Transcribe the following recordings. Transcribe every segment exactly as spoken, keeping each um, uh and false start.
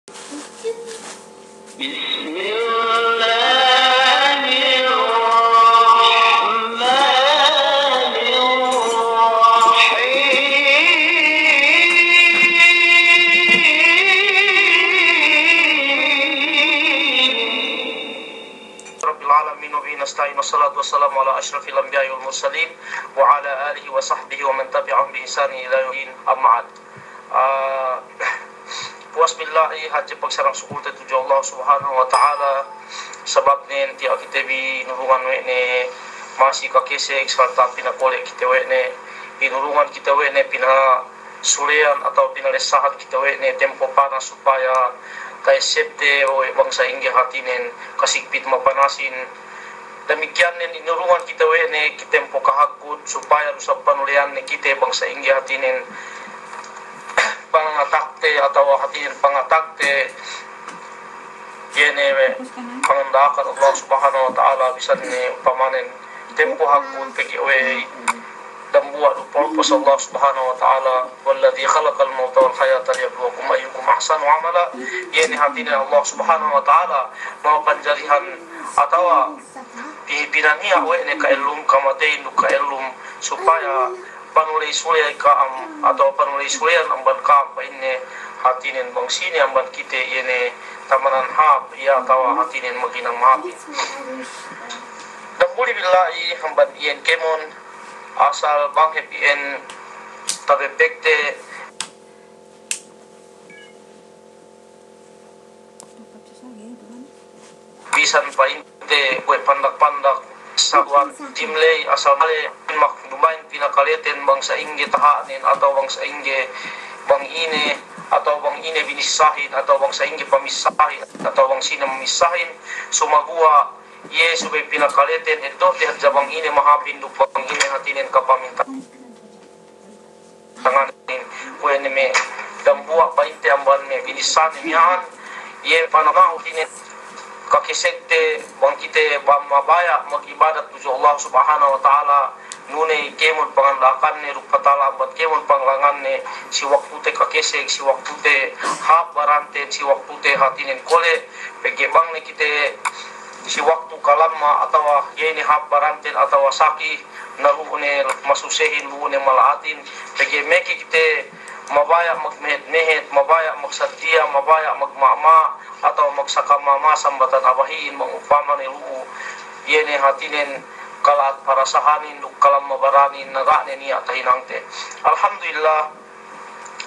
بسم الله الرحمن الرحيم. رب العالمين، وبه نستعين، والصلاة والسلام على أشرف الأنبياء والمرسلين، وعلى آله وصحبه ومن تبعهم بإحسان إلى يوم الدين، أما بعد. Ah, puwas billahi, hadje pagsarang sukulte tudju Allah Subhanahu wa Ta'ala, sabab nen tiya' kite bi inurungan we' ne masi kakesek, sarta pinakole' kite we' ne, inurungan kite we' ne, pinasuleyan atawa pinalessahan kite we' ne tempo panas supaya ta'essebte we' bang sa'ingge hatinen kasigpit mapanasin. Damikkiyan nen inurungan kite we' ne ki tempo kahaggut supaya du sa panuleyan ne kite bang sa'ingge hatinen pangatakte atawa hatinen pangatakte, iye ne we' panganda'akan Allah Subhanahu wa Ta'ala, bisan ne upamanen tempo haggut pegge' we' dambuwa' du purpose Allah Subhanahu wa Ta'ala, "Walladhi khalaqal mauta wal hayata liyabluwakum ayyukum ahsanu amala." Iye ne hatinen Allah Subhanahu wa Ta'ala mapanjarihan atawa pi-, pinaniya' we' ne ka'ellum kamateyin duk ka'ellum supaya panuley-suley ka'am atawa panuley-suleyan amban ka'am, pa'inne, hatinen bang sine amban kite iye ne tamanan hāp, iye atawa hatinen maghinang mahāp. Dambuli billahi amban iyan kēmon, asal bang hep iyan tabebekte. Bisan pa'inte kuwe' pandak-pandak saluwan jimley, asal male mak duma'in pinakaleten bang sa'ingge taha'nen atawa bang sa'ingge bang ine, atawa bang ine binissahin, atawa bang sa'ingge pamissahin, atawa bang sine mamissahin, sumaguwa' iye subey pinakaleten, eddo'te hadja bang ine mahāpin duk bang ine hatinen kapaminta. Tanganin, kuwe' ne me' dambuwa' pa'inte amban me' binissane miya'an, iye panama'u hatinen kakesekte bang kite bang mabaya' mag'ibadat tudju Allah Subhanahu wa Ta'ala, nune kēmon panganda'akanne duk patala amban kēmon panglanganne, si waktute kakesek, si waktute hāp baranten, si waktute hatinen kole', pegge' bang ne kite si waktu kalamma atawa iye ne hāp baranten atawa saki, na lu'u ne masusehin, lu'u ne mala'atin, pegge' meke kite mabaya' magmehet-mehet, mabaya' magsadiya, mabaya' magma'ma', atawa magsaka ma'ma' sambatan abahi'in, bang upama ne lu'u iye ne hatinen kala'at parasahanin duk kalamma baranin, na ga' ne niya' tahinangte. Alhamdulillah,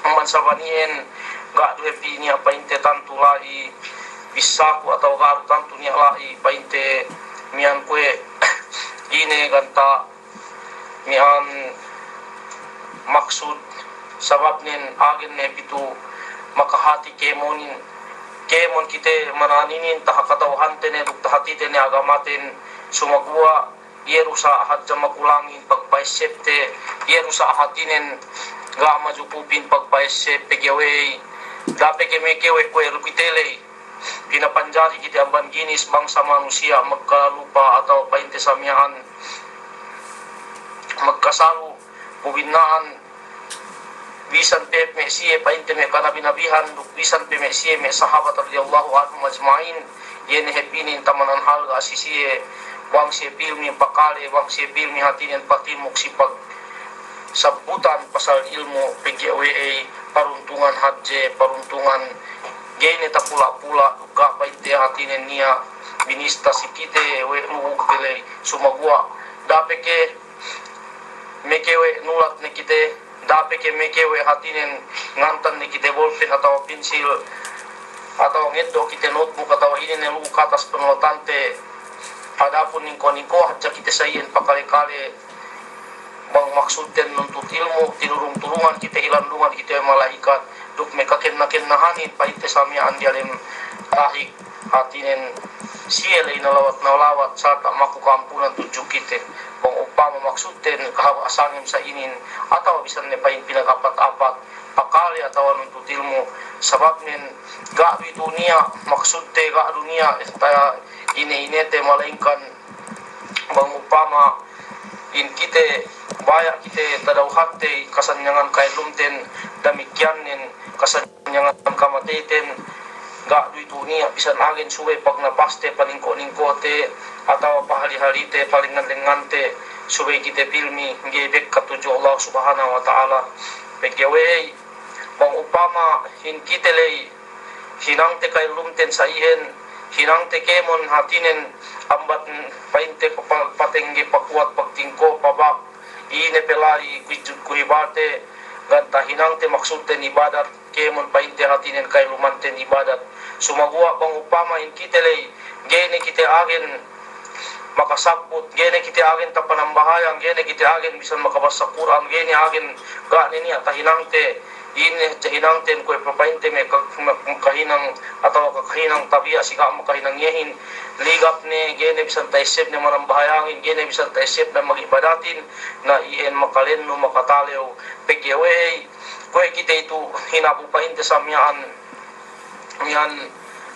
amban sabaniyen ga' du hep niya' pa'inte tantu la'i bissaku atawa ga' du tantu niya' la'i pa'inte miya'an kuwe' ine ganta' miya'an maksud, sababnen agen ne pitu makahati kēmonin, kēmon kite mana'an inin taha kata'uhante ne duk tahatite ne agamaten, sumaguwa' iye du sa' hadja makulangin pagpa'essebte, iye du sa' hatinen ga' majukupin pagpa'esseb pegge' we'ey, da'a pegge' meke we' kuwe' rukite ley. Pinapanjari kite amban ginis bangsa manusiya' magkalalupa atawa pa'inte sa miya'an magkasalu, pubinna'an, bisan pe me' siye pa'inte me' kanabi-nabihan, duk bisan pe me' siye me' sahabat radiyallahu anhum ajma'in, iye ne hep inin tamanan halga' si siye, bang siye pilmi pakale, bang siye pilmi hatinen patimuk si pag sabbutan pasal ilmu' pegge' we'ey paruntungan hadje, paruntungan ga'i ne tapula'-pula', duk ga' pa'inte hatinen niya' binista si kite we' lu'u kite ley, sumaguwa' da'a pegge' meke we' nulat ne kite, da'a pegge' meke we' hatinen ngantan ne kite bolpen atawa pinsil, atawa ngeddo' kite notebook atawa ine ne lu'u katas panulatante, adapun ningko'-ningko' hadja kite sa iyan pakale-kale, bang maksudten nuntut ilmu', tinurung-turungan kite, ilandungan kite mala'ikat, duk me' kakenna-kennahanin pa'inte sa miya'an diyalem tahik, hatinen siye ley nalawat-nalawat, sarta' maku ka'ampunan tudju kite, bang upama maksudten kahaba' sangem sa inin, atawa bisan ne pa'in pinag-apat-apat, pakale atawa nuntut ilmu', sababnen ga' du itu niya' maksudte, ga' du niya' ta ine-inete, malaingkan bang upama in kite, baya' kite tadawhatte kasanyangan ka'ellumten, damikkiyannen kasanyangan kamateyten, ga' du itu niya' bisan agen subey pagnapaste, paningko'-ningko'te, atawa pahali-halite, palengngan-lenngante, subey kite pilmi, ga'i bekkat tudju Allah Subhanahu wa Ta'ala. Pegge' we'ey, bang upama in kite ley, hinangte ka'ellumten sa iyan, hinangte kēmon hātinen amban pa'inte pa-, pa-, patengge, pakuwat, pagtingko', pabak, ine pe la'i kuwit-, kuhibalte, ganta' hinangte maksudten ibadat, kēmon pa'inte hātinen ka'ellumanten ibadat. Sumaguwa' bang upama in kite ley, ga'i ne kite agen makasabbut, ga'i ne kite agen tapanambahayang, ga'i ne kite agen bisan makabassa Kur'an, ga'i ne agen, ga' ne niya' tahinangte, ine tahinangten kuwe' pa'inte me' ka-, me' kahinang atawa kakahinang tabiya' si ga' makahinang iyehin, ligap ne, ga'i ne bisan ta'esseb ne manambahayangin, ga'i ne bisan ta'esseb ne magibadatin, na iyan makalennu, makatalew. Pegge' we'ey, kuwe' kite itu hinabu pa'inte sa miya'an, miya'an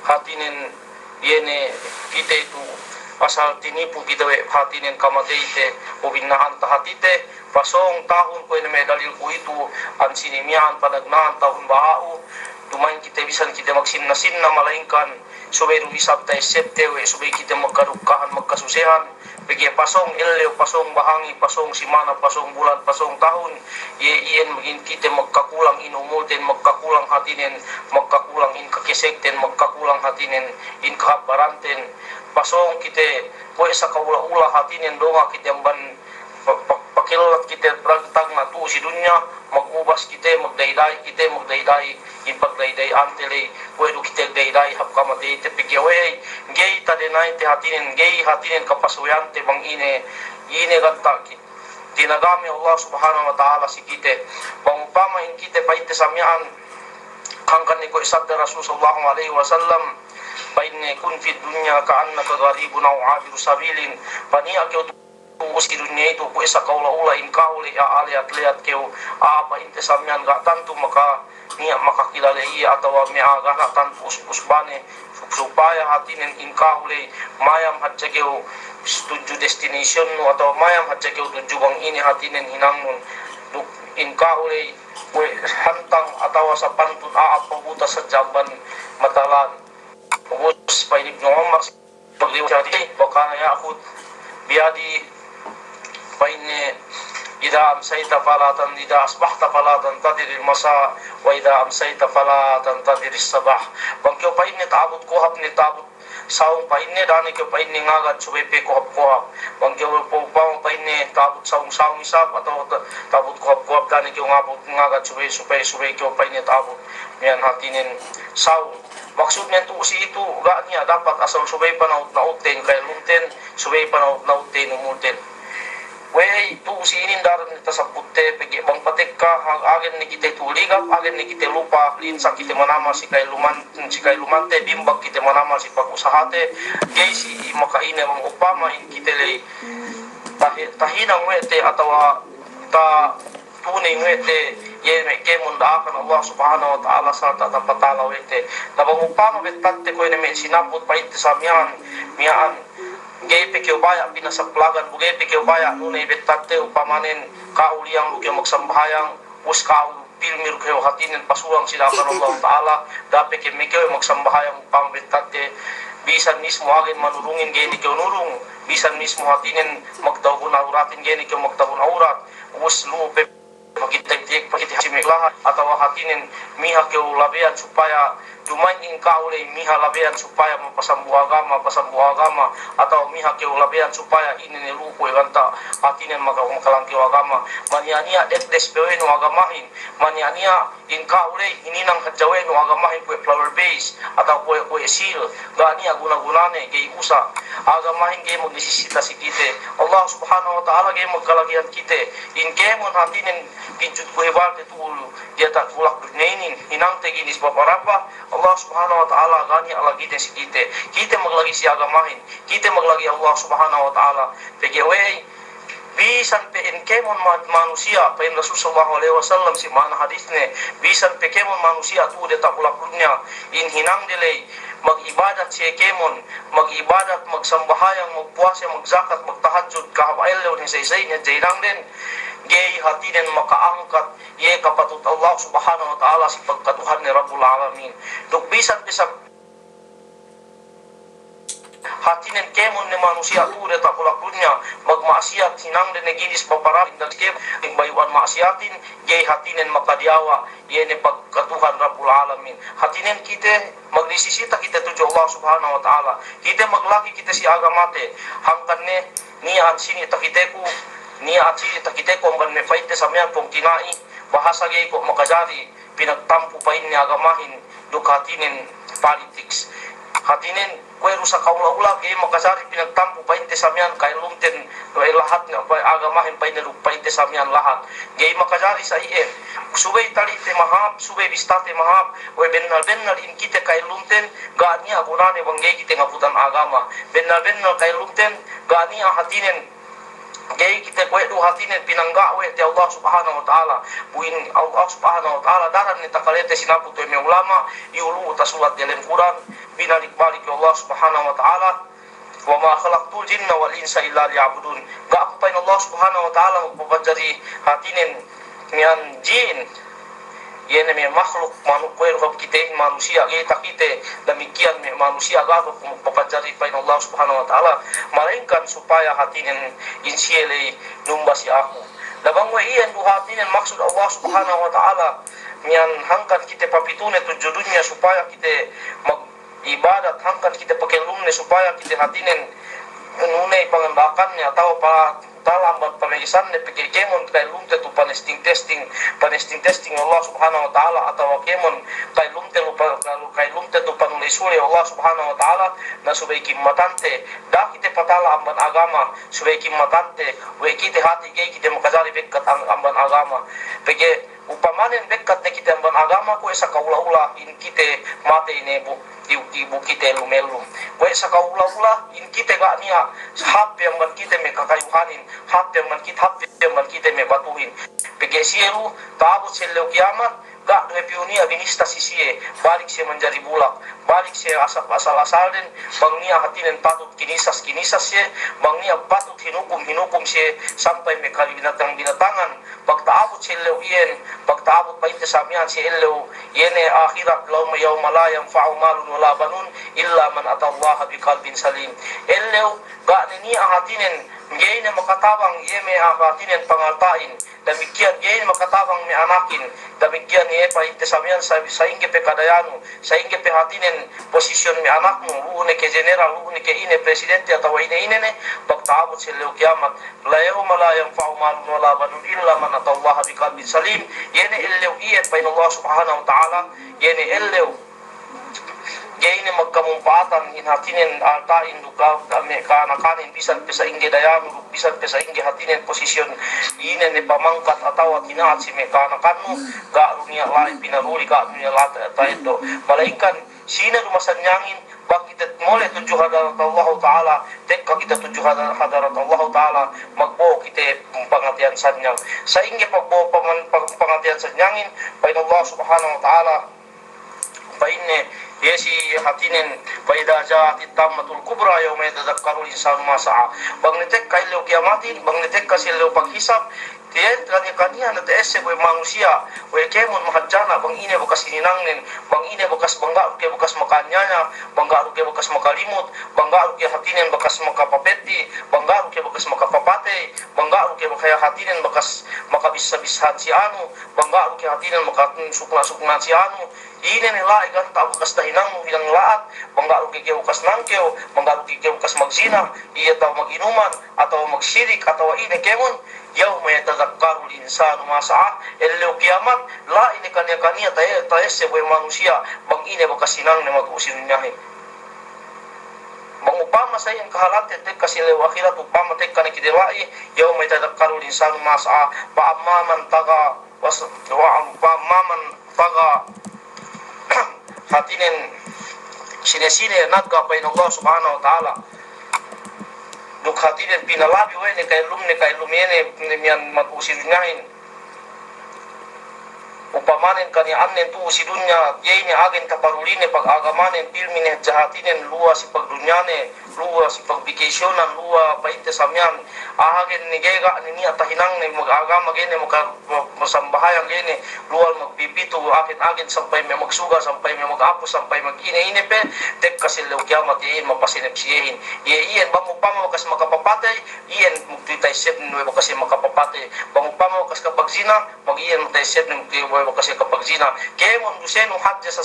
hātinen iye ne kite itu asal tinipu kite we' hātinen kamateyte, ubinna'an tahātite, pasōng tahun kuwe' ne me' dalilku itu, ansini miya'an panagna'an tahun baha'u, duma'in kite bisan kite magsinna-sinna, malaingkan subey du isab ta'essebte we', subey kite magkadukkahan, magkasusehan, pegge' pasōng ellew, pasōng bahangi, pasōng simana, pasōng bulan, pasōng tahun, iye iyan magin kite magkakulang in umulten, magkakulang hātinen, magkakulang in kakesegten, magkakulang hātinen in kahabbaranten. Pasōng kite kuwe' sa ka'ula-ula hātinen donga' kite amban pa-, pa-, pakellat kite ragtagna' tu'u si dunya, magubas kite, magda'i-da'i kite, magda'i-da'i in pagda'i-da'i'ante ley, kuwe' du kite da'i-da'i hap kamateyte. Pegge' we'ey, ga'i tadena'ite hātinen, ga'i hātinen kapasoweyante bang ine, ine ganta' ki-, tinagame Allah Subhanahu wa Ta'ala si kite. Bang upama in kite pa'inte sa miya'an, hangkan ne kuwe' sabda Rasul sallallahu alaihi wasallam, pa'inne, "Kun fid dunya ka'annaka gharibun aw abiru sabilin." Paniya' kew tu'u si dunya itu kuwe' sa ka'ula-ula in ka'u ley, a'a leyat-leyat kew, a'a pa'inte sa miya'an ga' tantu maka niya' makakilale iye atawa me' a'a ga' niya' tantu us-, usbane, su-, supaya hātinen in ka'u ley mayam hadja kew tudju destination nu atawa mayam hadja kew tudju bang ine hātinen hinangnun. Duk in ka'u ley kuwe' hantang atawa sapantun a'a pabutas hadja amban matalan. Ubus pa'in Ibnu Umar, Pagriwayat, wa kana ya'khudhu biyadihi, pa'inne, "Idha amsayta fala tan-, idha asbahta fala tantadhiril masa, wa idha amsayta fala tantadhiris sabah." Bang kew pa'inne ta'abut kohap ne ta'abut sawung pa'inne, da'a ne kew pa'inne ngagad subey pe kohap-kohap. Bang kew upama pa'inne ta'abut sawung-sawung isab atawa ta-, ta'abut kohap-kohap, da'a ne kew ngabut ngagad subey, subey, subey kew pa'inne ta'abut miya'an hātinen sawung. Maksudnen tu'u si itu, ga' niya' dapat asal subey pana'ut-na'utte in ka'ellumten, subey pana'ut-na'utte in umulten. We'ey, tu'u si inin daran ne tasabbutte, pegge' bang patekka, ha-, agen ne kite tu'u ligap, agen ne kite lupa, linsa' kite manamal si ka'elluman-, si ka'ellumante, bimbang kite manamal si pagusahate, ga'i si maka'ine bang upama in kite ley tahi-, tahinang we' te atawa ta- Tune we' te, iye me' kēmon da'akan Allah Subhanahu wa Ta'ala sarta' tapatala we' te. Na bang upama bettadte kuwe' ne me' sinabbut pa'inte sa miya'an, miya'an, ga'i pe kew baya' pinasaplagan, bu ga'i pe kew baya' nune bettadte upamanen ka'u liyang lu kew magsambahayang, us ka'u pilmi lu kew hātinen pasulang si da'akan Allah Ta'ala, da'a pe kew me' kew magsambahayang upama bettadte, bisan mismu agen manurungin ga'i ne kew nurung, bisan mismu hātinen magtawgun awratin ga'i ne kew magtawgun awrat, us lu pe Pakite, pakite si me' lahat, atawa hātinen miha kew labeyan supaya duma'in in ka'u ley miha labeyan supaya mapasambu agama, pasambu agama, atawa miha kew labeyan supaya ine ne lu'u kuwe' ganta' hātinen maka-, makalangkew agama. Maniya'-niya' dekdes pe we' nu agamahin, maniya'-niya' in ka'u ley hininang hadja we' nu agamahin kuwe' flower vase, atawa kuwe', kuwe' seal, ga' niya' guna-gunane, ga'i usa. Agamahin ga'i magnisisita si kite. Allah Subhanahu wa Ta'ala ga'i magkalagihan kite. In kēmon hātinen ginjut kuwe' balte tu'u diyata' bulak dunya inin, hinangte ginis babaraba, Allah Subhanahu wa Ta'ala ga' niya' lagite si kite. Kite maglagi si agamahin, kite maglagi Allah Subhanahu wa Ta'ala. Pegge' we'ey, bisan pe in kēmon ma-, manusiya', pa'in Rasul sallallahu alaihi wasallam si ma'ana hadisne, bisan pe kēmon manusiya' tu'u diyata' bulak dunya, in hinangde ley, magibadat siye kēmon, magibadat, magsambahayang, magpuwase, magjakat, magtahajjud, kahaba' ellew ne sa'i-sa'i ne hinangden, ga'i hātinen maka'angkat iye kapatut Allah Subhanahu wa Ta'ala si pagkatuhanne Rabbul Alamin. Duk bisan pe sab- Hātinen kēmon ne manusiya' tu'u diyata' bulak dunya, magma'asiyat, hinangde ne ginis paparalin dan kēmon bayu'an ma'asiyatin, ga'i hātinen makadiyawa', iye ne pagkatuhan Rabbul Alamin. Hātinen kite magnisisita kite tudju Allah Subhanahu wa Ta'ala. Kite maglaki kite si agamate. Hangkan ne, niya' sini takiteku, niya' sini takiteku amban me' pa'inte samiyan pungtina'i, bahasa ga'i ko' makajari pinagtampu pa'inne agamahin duk hātinen politics. Hātinen kuwe' du sakaula-ula ga'i makajari pinagtampu pa'inte samiyan ka'ellumten, we' lahat ne pa-, agamahin pa'inne duk pa'inte samiyan lahat. Ga'i makajari sa iye. Subey tali'te mahāp, subey bistate mahāp, we' bennal-bennal in kite ka'ellumten, ga' niya' gunane bang ga'i kite ngabutan agama. Bennal-bennal ka'ellumten, ga' niya' hātinen ga'i kite kuwe' du hātinen pinangga' we' te Allah Subhanahu wa Ta'ala. Bu in Allah Subhanahu wa Ta'ala daran ne takalete sinaput we' me' ulama', iyu' lu'u tasulat diyalem Kur'an, binalik-balik we' Allah Subhanahu wa Ta'ala, "Wa ma khalaqtul jinna wal insa illa liya'budun." Ga' ku pa'in Allah Subhanahu wa Ta'ala magpapanjari hātinen miya'an jin, iye ne me' makhluk manu-, kuwe' du hap kite manusiya' ga'i takite, damikkiyan me' manusiya' ga' ku papanjari pa'in Allah Subhanahu wa Ta'ala, malaingkan supaya hātinen in siye ley numba si aku. Na bang we' iyan du hātinen maksud Allah Subhanahu wa Ta'ala, miya'an hangkan kite papitune tudju dunya supaya kite mag- ibadat, hangkan kite pakellumne supaya kite hātinen nuney panganda'akanne atawa pa-, tala amban pamegesanne, pegge' kēmon ka'ellumte tu panesting-testing, panesting-testing Allah Subhanahu wa Ta'ala, atawa kēmon ka'ellumte lupa-, ka'ellumte tu panuley-suley Allah Subhanahu wa Ta'ala, na subey kimmatante, da'a kite patala amban agama, subey kimmatante, we' kite hāti ga'i kite makajari bekkat am-, amban agama. Pegge' upamanen bekkat ne kite amban agama, kuwe' sakaula-ula in kite matey ne bu, i, i bu kite ellum-ellum. Kuwe' sakaula-ula in kite ga' niya' hāp pe amban kite me' kakayuhanin, hāp pe amban kit-, hāp pe amban kite me' batuhin. Pegge' siye du ta'abut si ellew kiyamat, ga' du hep iyu' niya' binista si siye, balik siye manjari bulak, balik siye asal-, asal-asalden, bang niya' hātinen patut kinisas, kinisas siye, bang niya' patut hinukum, hinukum siye, sampay me' kabinatang-binatangan, pagta'abut si ellew iyan, pagta'abut pa'inte samiyan si ellew, iye ne ahirat, law-, yawma la yanfa'u malun wala banun illa man atallaha biqalbin salim. Ellew, ga' ne niya' hātinen, ga'i ne makatabang, iye me' hātinen pangalta'in, damikkiyan ga'i ne makatabang me' anakin, damikkiyan iye pa'inte samiyan sa-, sa'ingge pe kadayanu, sa'ingge pe hātinen posisyon me' anaknu, lu'u ne ke jeneral, lu'u ne ke ine presidente atawa ine-ine ne, pagta'abut si ellew kiyamat, la yawma la yanfa'u malun wala banun illa man atallaha biqalbin salim. Iye ne ellew iyan pa'in Allah Subhanahu wa Ta'ala, iye ne ellew ga'i ne magkamumpa'atan in hātinen alta'in duk ka-, me' ka'anakanin, bisan pe sa'ingge dayanu, bisan pe sa'ingge hātinen posisyon, ine ne pamangkat atawa kina'at si me' ka'anakannu, ga' du niya' la'i pinaruli, ga' du niya' la'i ta-, ta'eddo'. Malaingkan sine du masanyangin, bang kite mole' tudju hadarat Allahu Ta'ala, tekka kite tudju hada-, hadarat Allahu Ta'ala, magbo'o kite pangateyan sanyang. Sa'ingge pagbo'o paman-, pang-, pangateyan sanyangin, pa'in Allah Subhanahu wa Ta'ala, pa'inne, iye si hātinen, fa idza ja'atit tammatul kubra yawma yatadzakkarul insanu ma sa'a. Bang ne tekka ellew kiyamatin, bang ne tekka si ellew paghisab, tiye kaniya-kaniya ne ta'esseb we' manusiya', we' kēmon mahadjana', bang ine bakas hininangnen, bang ine bakas, bang ga' du ke bakas maka'anyaya, bang ga' du ke bakas makalimut, bang ga' du ke hātinen bakas makapapeddi', bang ga' du ke bakas makapapatey, bang ga' du ke bakas hātinen bakas makabissa-bissahan si anu, bang ga' du ke hātinen makasukna'-sukna' si anu, ine ne la'i ganta' bakas tahinangnu hinang la'at, bang ga' du ke kew bakas nangkew, bang ga' du ke kew bakas magzina, iye atawa maginuman, atawa magsirik, atawa ine kēmon, yawma yatadzakkarul insanu ma sa'a, ellew kiyamat, la'i ne kaniya-kaniya ta'e-, ta'esseb we' manusiya', bang ine bakas hinangne mag'u si dunyahin. Bang upama sa iyan kahalante tekka si ellew ahirat, upama tekka ne kite la'i, yawma yatadzakkarul insanu ma sa'a, fa amma man tagha, was-, wa, fa amma man tagha, hātinen sine-sine nagga' pa'in Allah Subhanahu wa Ta'ala. Duk hātinen pinalabi we' ne ka'ellumne, ka'ellum iye ne, ne miya'an mag'u si dunyahin. Upamanen kaniya'annen tu'u si dunya, iye ne agen taparuline pag'agamanen, pilmine hadja hātinen luwas si pagdunyane, luwa si pag-vacation-an, luwa pa'inte sa miya'an, agen ne ga'i ga' ne niya' tahinangne mag-agama ga'i ne maka-, ma-, masambahayang ga'i ne, luwal magpipitu, agen-agen sampay me' magsuga, sampay me' mag-apus, sampay mag-ine-ine pe, tekka si ellew kiyamat iyan mapasenep si iyehin. Iye iyan bang upama bakas makapapatey, iyan mugtu taysebnen we' bakas iye makapapatey. Bang upama bakas kapagzina, mag-iyan taysebnen mugtu we' bakas iye kapagzina. Kēmon dusenu hadja sa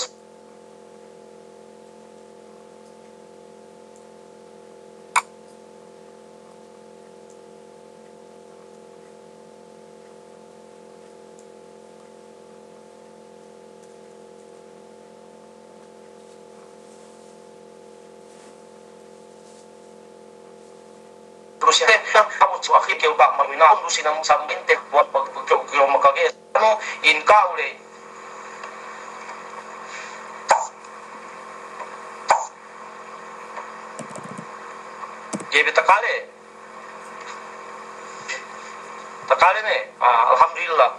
Terus ya, aku tu akhir ke utak mawina, aku sinang sambinte buat pag-, pag-, pag-, makage. Anu, in ka'u le. Jadi takale. Takale ne. Ah, alhamdulillah.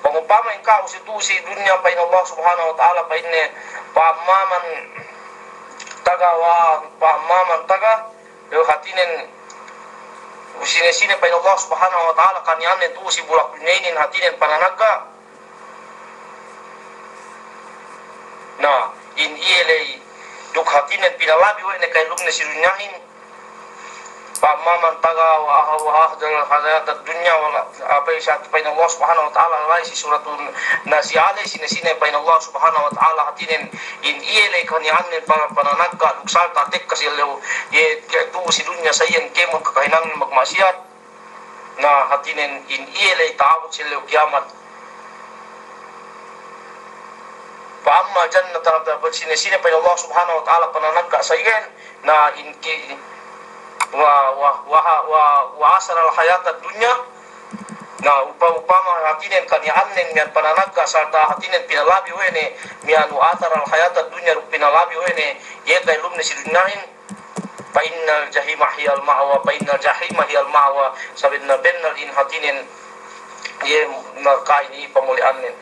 Bang upama in ka'u si tu'u si dunya pa'in Allah Subhanahu wa Ta'ala pa'inne, pa'ammaman taga wa, pa'ammaman taga, yo hatinen, sine-sine pa'in Allah Subhanahu wa Ta'ala kaniyannen tu'u si bulak dunya inin hatinen pananagga'. Na, in iye ley duk hatinen pinalabi we' ne ka'ellumne si dunyahin. Pa'ammaman taga wa aha-, wa athara al-hayatad dunya wala, apa isab pa'in Allah Subhanahu wa Ta'ala la'i si Suratun Nazi'at ley, sine-sine pa'in Allah Subhanahu wa Ta'ala hatinen in iye ley kaniyannen pa-, pananagga' duk sarta' tekka si ellew iye tu'u si dunya sa iyan kēmon kakahinangne magma'siyat. Na, hatinen in iye ley ta'abut si ellew kiyamat. Fa ammal jannata, sine-sine pa'in Allah Subhanahu wa Ta'ala pananagga' sa iyan, na, in ki-, wa, wa, wa, wa, wa athara al-hayatad dunya, na, upa-, upama hatinen kaniya'annen miya'an pananagga' sarta' hatinen pinalabi we' ne, miya'an wa athara al-hayatad dunya duk pinalabi we' ne iye ka'ellumne si dunyahin, Fa innal jahima hiyal ma'wa, fa innal jahima hiyal ma'wa, sabennal-bennal in hatinen iye narka'in i pamuli'annen.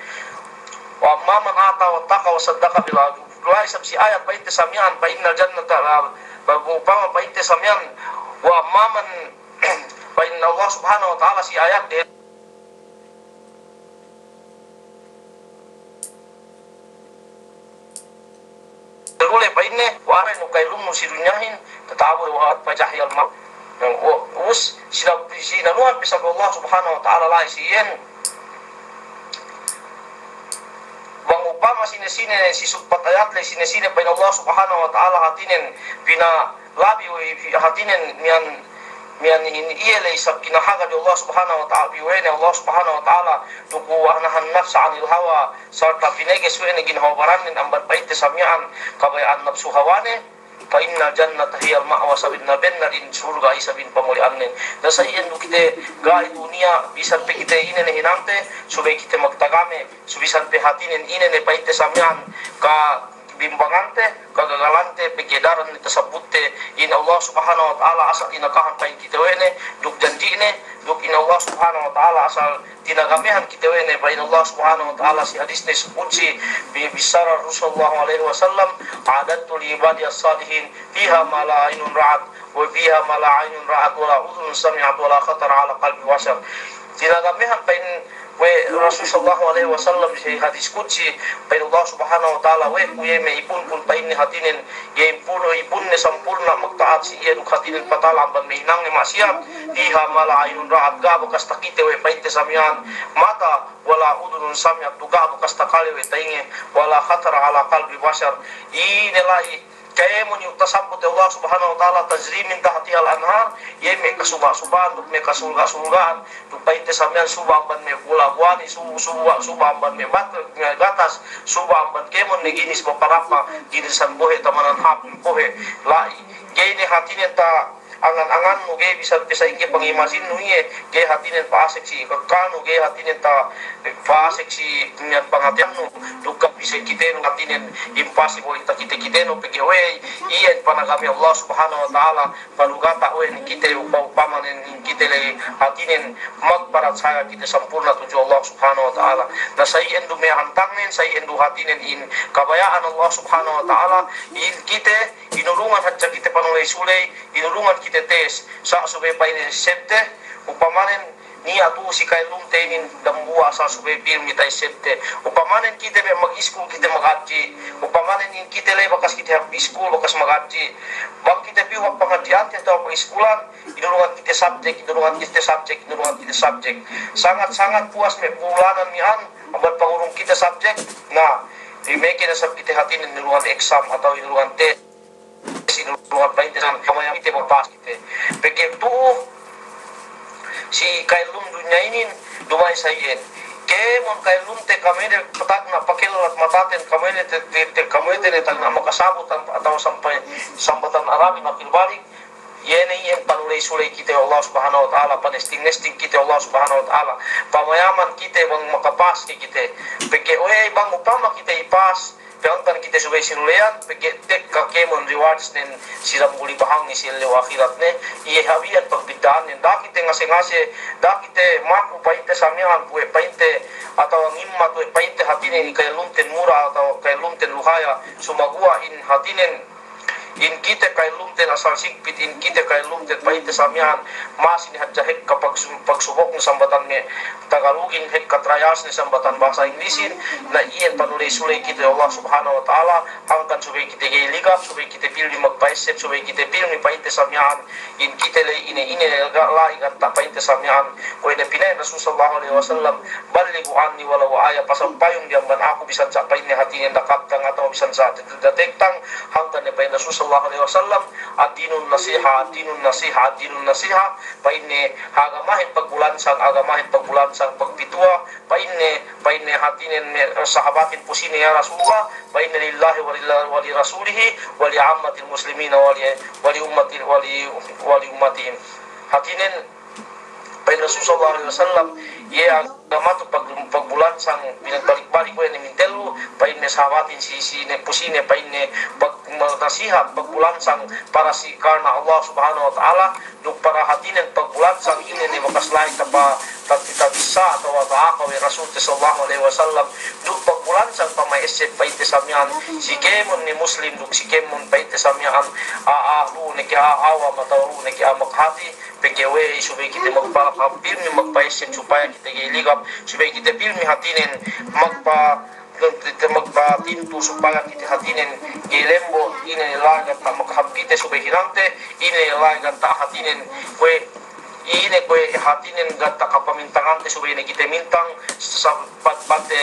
Wa amma man a'ta wattaqa wa saddaqa bil husna. La'i isab si ayat pa'inte sa miya'an, fa innal jannata la, fa upama pa'inte sa miya'an, wa amma man, fa inna Allah Subhanahu wa Ta'ala si ayat de Dulule pa'inne, wa amin nu ka'ellumnu si dunyahin, tata'abut we' wa athara al-hayatad dunya. Wa, us, sila-, sinaluhan pe isab Allah Subhanahu wa Ta'ala la'i si iyan. Bang upama sine-sine si sugpat ayat ley, sine-sine pa'in Allah Subhanahu wa Ta'ala hatinen pina- labi we' hatinen miya'an, miya'an in iye ley isab kinahagad Allah Subhanahu wa Ta'ala, bi we' ne Allah Subhanahu wa Ta'ala, duk wa nahan nafsa anil hawa, sarta' pineges we' ne ginhawa barannen amban pa'inte sa miya'an kabaya'an napsu hawane, fa innal jannata hiyal ma'wa, sabennal-bennal in surga' isab in pamuli'annen. Na sa iyan du kite ga'i duniya, bisan pe kite ine ne hinangte, subey kite magtagame, subey bisan pe hatinen ine ne pa'inte sa miya'an ka- bimbangante, kagagalante, pegge' daran ne tasabutte, in Allah Subhanahu wa Ta'ala asal inakahan pa'in kite we' ne, duk janji'ne, duk in Allah Subhanahu wa Ta'ala asal tinagamehan kite we' ne, pa'in Allah Subhanahu wa Ta'ala si hadisne si qudsi, bi-, bissara Rasul sallallahu alaihi wasallam, "A'dadtu li ibadiyas salihin, fiha ma la ainun ra'at, wa fiha ma la ainun ra'at, wa la udhunun sami'at, wa la khatara ala qalbi bashar." Tinagamehan pa'in we' Rasul sallallahu alaihi wasallam si hadis qudsi, pa'in Allah Subhanahu wa Ta'ala, we' ku iye me' ipunkun pa'inne hatinen, iye ipun, ipunne sampurna' magta'at si iye duk hatinen patala amban me' hinangne ma'siyat, fiha ma la ainun ra'at, ga' bakas takite we' pa'inte sa miya'an mata, wa la udhunun sami'at, duk ga' bakas takale we' tainge, wa la khatara ala qalbi bashar. Ine la'i Kēmon iyu' tasabut Allah Subhanahu wa Ta'ala tajri min tahtihal anhar, iye me' kasuba'-suba'an, duk me' kasulga'-sulga'an, duk pa'inte sa miya'an suba' amban me' bula-buwani, su-, suba', suba' amban me' bat-, me' gatas, suba' amban kēmon ne ginis paparapa, ginisan bohe' tamanan hāp bohe', la'i. Ga'i ne hatinen ta angan-angannu, ga'i bisan pe sa'ingge pangimasinnu iye, ga'i hatinen pa'asek si kakkanu, ga'i hatinen ta pa'asek si niya' pangateyannu, duk ga'i bisan kitenu hatinen impossible takite-kitenu, pegge' we' iyan panagame Allah Subhanahu wa Ta'ala, palugata' we' ne kite upa-, upamanen kite le hatinen magparatsaya kite sampurna tudju Allah Subhanahu wa Ta'ala. Na sa iyan du me' hantangnen, sa iyan du hatinen in kabaya'an Allah Subhanahu wa Ta'ala, in kite inurungan hadja kite panuley-suley, inurungan kite tes, sa' subey pa'in essebte, upamanen niya' tu'u si ka'ellumte inin dambuwa' sa' subey pilmi ta'essebte. Upamanen kite me' mag-iskul kite maghadji', upamanen in kite ley bakas kite hap iskul bakas maghadji'. Bang kite piyu hap panghadji'ante atawa pag-iskulan, inurungan kite subject, inurungan kite subject, inurungan kite subject. Sangat-sangat puwas me' bulanan miya'an, amban pangurung kite subject, na, imeke ne sab kite hātinen inurungan exam atawa inurungan tes, inurungan pa'inte san, kamayam kite mapas kite. Pegge' tu'u, si ka'ellum dunya inin, duma'in sa iyan. Kēmon ka'ellumte kamene tagna' pakellat mataten, kamene te, te, te, kamene te ne tagna' makasabut atawa sampay, sambatan Arabin akil balik, iye ne iyan panuley-suley kite we' Allah Subhanahu wa Ta'ala, panesting-nesting kite we' Allah Subhanahu wa Ta'ala, pamayaman kite bang makapas kite. Pegge' we' bang upama kite ipas, pe hangkan kite subey sinuleyan, pegge' tekka kēmon rewards nen si dambuli bahangi si ellew ahirat ne, iye haw'iyan pagbidda'annen, da'a kite ngase-ngase, da'a kite maku pa'inte sa miya'an, kuwe' pa'inte, atawa ngimmat we' pa'inte hātinen ka'ellumten mura atawa ka'ellumten luhaya, sumaguwa' in hātinen in kite ka'ellumten asal sigpit, in kite ka'ellumten pa'inte sa miya'an, masi ne hadja hekka pagsu-, pagsubok ne sambatan me' Tagalugin, hekka trials ne sambatan bahasa Inggrisin, na iyan panuley-suley kite we' Allah Subhanahu wa Ta'ala, hangkan subey kite ga'i ligap, subey kite pilmi magpa'esseb, subey kite pilmi pa'inte sa miya'an, in kite ley ine-ine la'i ganta' pa'inte sa miya'an, kuwe' ne pina'in Rasul sallallahu alaihi wasallam, "Ballighu anni walau aya," pasampayun bi amban aku bisan sa' pa'inne hātinen dakattang atawa bisan sa' datektang, hangkan ne pa'in Rasul sallallahu alaihi wasallam, "Ad-dinun nasiha, ad-dinun nasiha, ad-dinun nasiha," pa'inne, agamahin pagbulansang, agamahin pagbulansang, pagpituwa, pa'inne, pa'inne hātinen me' sahabatin pu sine ya Rasulullah, pa'inne, "Lillahi wa lilla-, wa li rasulihi, wa li ammatil muslimina, wa li, wa li ummati, wa li, wa li ummatihim." Hātinen, pa'in Rasul sallallahu alaihi wasallam, iye agama tu pag-, pagbulansang, balik-balik we' ne mintellu, pa'inne sahabatin si, sine pu sine, pa'inne pag-, nasihat, pagbulansang para si karna Allah Subhanahu wa Ta'ala, duk para hātinen pagbulansang ine ne bakas la'i tapa-, ta-, tabissā atawa ta'aka we' Rasulte sallallahu alaihi wasallam, duk pagbulansang pama'esseb pa'inte sa miya'an, si kēmon ne Muslim duk si kēmon pa'inte sa miya'an, a, a, lu'u ne ke a, awam atawa lu'u ne ke a maghāti, pegge' we' subey kite magpa-, pilmi magpa'esseb supaya kite ga'i ligap, subey kite pilmi hātinen magpa-, kite magpatintu supaya kite hātinen ga'i lembo', ine la'i ganta' makahāp kite subey hinangte, ine la'i ganta' hātinen kuwe', ine kuwe' hātinen ganta' kapamintangante subey ne kite mintang, sa-, pat-, pate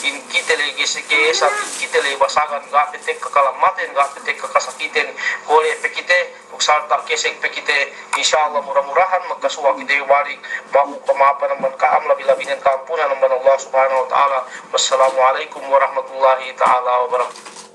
in kite ley gese-, gesan, in kite ley basagan, ga' pe tekka kalammaten, ga' pe tekka kasakiten, kole' pe kite, duk sarta' kesek pe kite, insya Allah mura-murahan magkasuwa' kite balik, maku kama'apan amban ka'am, labi-labinen ka'ampunan amban Allah Subhanahu wa Ta'ala. Wassalamu alaikum warahmatullahi ta'ala wabarakatuh.